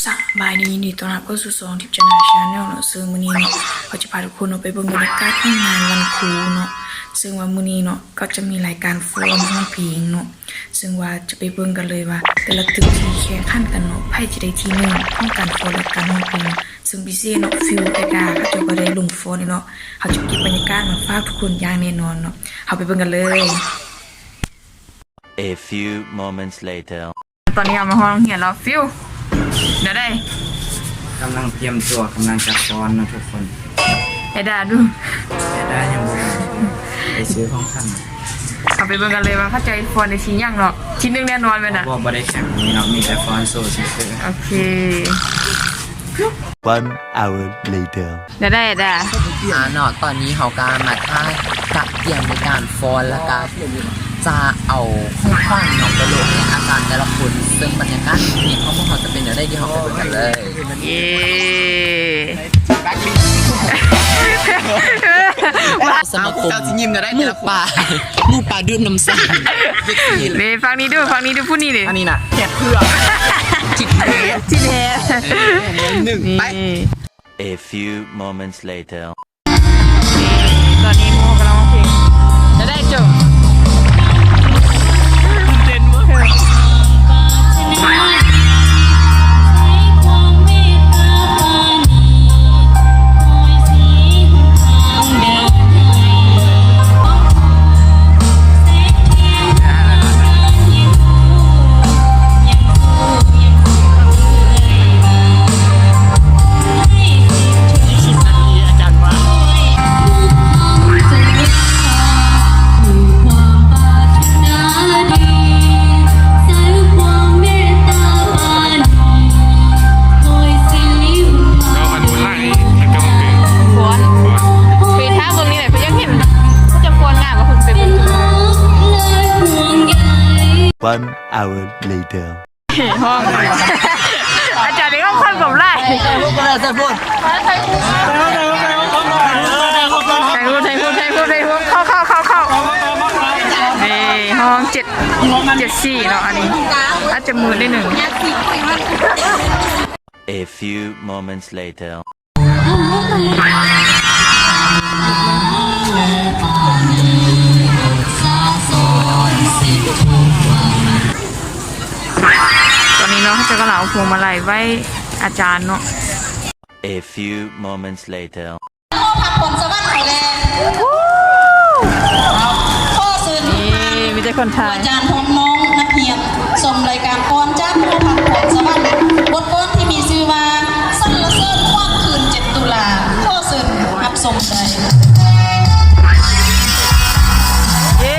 ສະບາຍດີ ຍິນດີຕ້ອນຮັບເຂົ້າສູ່ຊ່ອງ Tip Channel Channel ເນາະ. ເຊິ່ງມື້ນີ້ເນາະ ເຮົາຈະພາທຸກຄົນເນາະ ໄປເບິ່ງບັນຍາກາດຂອງງານວັນຄູເນາະ. ເຊິ່ງວ່າມື້ນີ້ເນາະ ກໍຈະມີລາຍການຟ້ອນຮ້ອງເພງເນາະ. ເຊິ່ງວ່າຈະໄປເບິ່ງກັນເລີຍວ່າ ແຕ່ລະຕຶກທີ່ແຂ່ງຂັນກັນເນາະ ໃຜຈະໄດ້ທີໜຶ່ງຂອງການຟ້ອນ ແລະ ການຮ້ອງເພງເນາະ. ເຊິ່ງພິເສດເນາະ ຟິວ ແລະ ກາ ເຂົາເຈົ້າກໍໄດ້ລົງຟ້ອນເນາະ. ເຮົາຈະເກັບບັນຍາກາດມາຝາກທຸກຄົນຢ່າງແນ່ນອນເນາະ. ເຮົາໄປເບິ່ງກັນເລີຍ. A few moments later. ຕອນນີ້ເຮົາມາຮອດໂຮງຮຽນແລ້ວ ຟິວ ແນວໃດ? ກຳລັງຕຽມຕົວ ກຳລັງຈະຟ້ອນເນາະທຸກຄົນ. ແອດດາດູ ແອດດາຍັງບໍ່ໄດ້ ໄປຊື້ຂອງຂວັນ. ເຮົາໄປເບິ່ງກັນເລີຍວ່າເຂົາເຈົ້າຟ້ອນໄດ້ທີຫຍັງເນາະ. ທີໜຶ່ງແນ່ນອນແມ່ນນະ? ບໍ່ ບໍ່ໄດ້ແຂ່ງນີ້ເນາະ ມີແຕ່ຟ້ອນໂຊຊື່ໆ. ໂອເຄ. One hour later. ແນວໃດ ແອດດາ? ອ່າເນາະ ຕອນນີ້ເຮົາກໍມາຖ້າກະກຽມໃນການຟ້ອນ ແລ້ວກໍຈະເອົາຂອງຂວັນເນາະ ໄປໂລດໃຫ້ອາຈານແຕ່ລະຄົນ. ເຊິ່ງບັນຍາກາດຮຽນຂອງພວກເຮົາຈະເປັນແນວໃດ ດຽວເຮົາໄປເບິ່ງກັນເລີຍ. ເຢ້ ສະມາຄົມ ເຈົ້າຊິຍິ້ມແນວໃດ ໝູ່ປ່າ ໝູ່ປ່າດື່ມນ້ຳສັງ. ເດ້ ຝັ່ງນີ້ດູ ຝັ່ງນີ້ດູ ຜູ້ນີ້ເດ້ ອັນນີ້ນະ ແຂກເພື່ອນ ຈິດແທ້ ຈິດແທ້ ເອີ ໜຶ່ງ ໄປ. A few moments later. ຕອນນີ້ໝູ່ເຮົາກຳລັງຮ້ອງເພງ ແນວໃດໂຈ? ຕື່ນເຕັ້ນເວີຍ. One hour later. ຫ້ອງ ອາຈານເອກເຂົາຄົນກວມຫຼາຍ ໃສ່ຮູບກໍໄດ້ ໃສ່ຮູບ ໃສ່ຮູບ ໃສ່ຮູບ ໃສ່ຮູບ ເຂົ້າ ເຂົ້າ ເຂົ້າ ເຂົ້າ. ນີ້ ຫ້ອງເຈັດ ເຈັດສີ່ເນາະ ອັນນີ້ອາດຈະມືດໜ້ອຍໜຶ່ງ. A few moments later. ຕອນນີ້ເນາະ ເຂົາເຈົ້າກຳລັງເອົາພວງມາໄລໄຫວ້ອາຈານເນາະ. A few moments later. ພໍ່ພັກພອນສະຫວັນໄປແລ້ວ. ຂໍເຊີນ ນີ້ມີແຕ່ຄົນໄທ ອາຈານພ້ອມນ້ອງນັກຮຽນ ຊົມລາຍການຟ້ອນຈາກຫໍພັກພອນສະຫວັນ ບົດຟ້ອນທີ່ມີຊື່ວ່າ ສັນລະເສີນຄວາມຄືນເຈັດຕຸລາ. ຂໍເຊີນຮັບຊົມໄດ້. ເຢ້.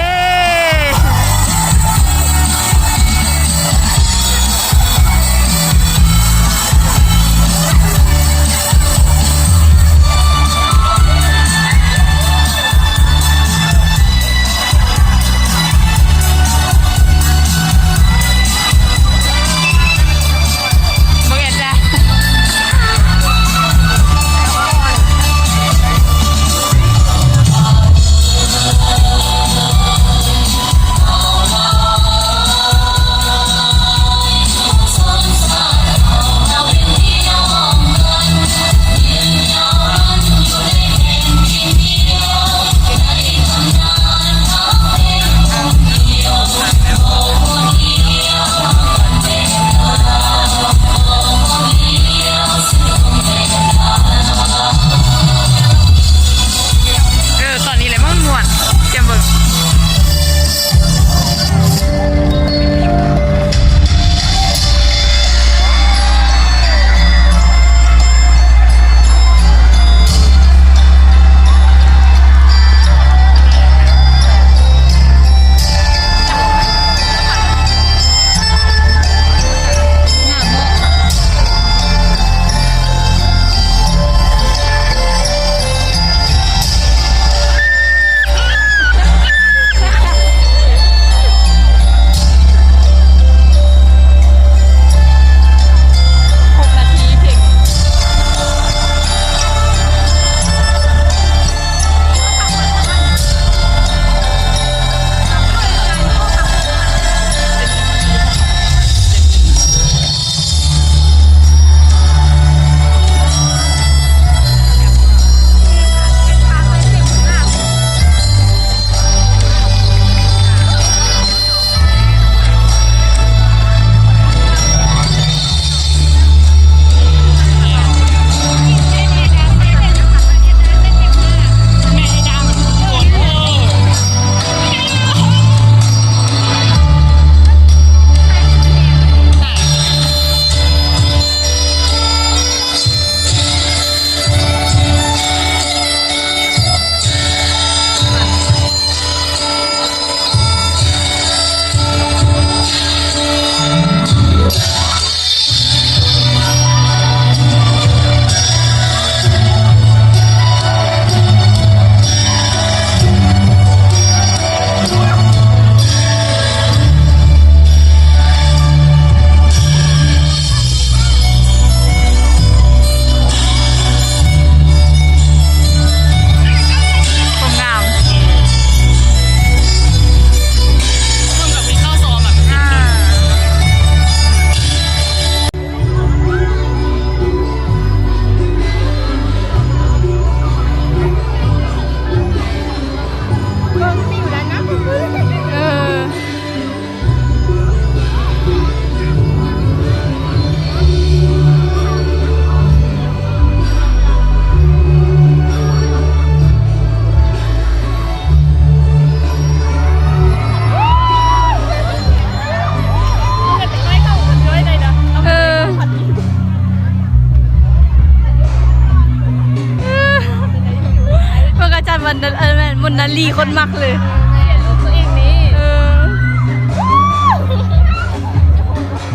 ເອີ ແມ່ນ ມຸນນາລີຄົນມັກເລີຍ ແມ່ນ ລູກຕົວເອງນີ້ ເອີ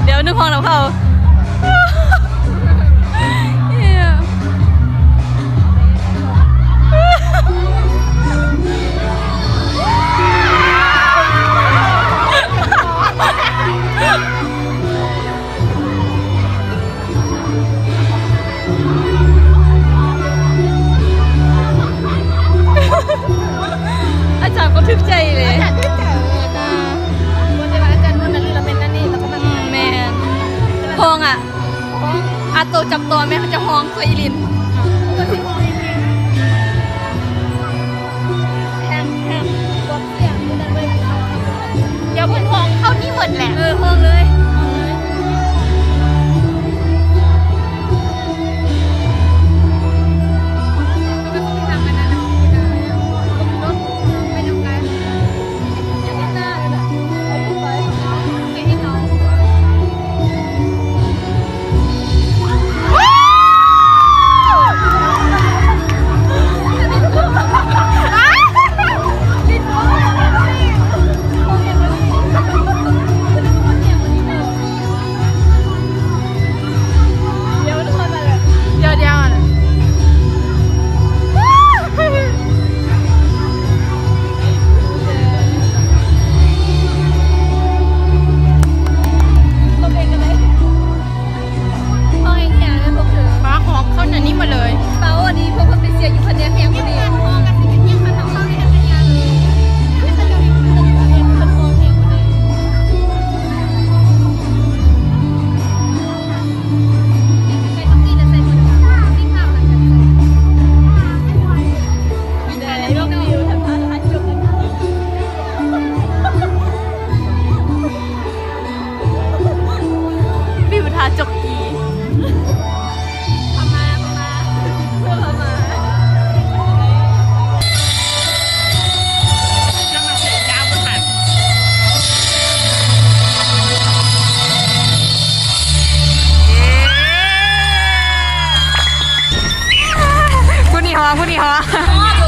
ດຽວໜຶ່ງຫ້ອງນຳເຂົາ ອາຈານກໍຖືກໃຈເລີຍ ອາຈານຖືກໃຈ ອ່າ ບໍ່ໄດ້ວ່າອາຈານຄົນນັ້ນ ຫຼື ລາວແມ່ນອັນນີ້ ລາວກໍມັກ ອືມ ແມ່ນ ຫ້ອງອະ ຫ້ອງ ອາໂຕຈັບຕໍ່ແມ່ນເຂົາຈະຮ້ອງຊ່ວຍອີ່ລິນ ເພິ່ນຊິຮ້ອງເອງ ແຮງ ແຮງ ບອກສຽງຢູ່ນັ້ນເວີຍ ດຽວເພິ່ນຮ້ອງເຂົ້ານີ້ໝົດແຫຼະ ເອີ ຮ້ອງເລີຍ ຮ້ອງເລີຍ. ປ້າ ຮອບເຂົ້າໃນນີ້ໝົດເລີຍ ເປົ້າ ອັນນີ້ພວກເພິ່ນໄປເຊຍຢູ່ພະແນກແຮງພໍດີ ວິວທ່າຈົກກີ ພະມ້າ ພະມ້າ ພະມ້າ ຜູ້ນີ້ຮອ ຜູ້ນີ້ຮອ.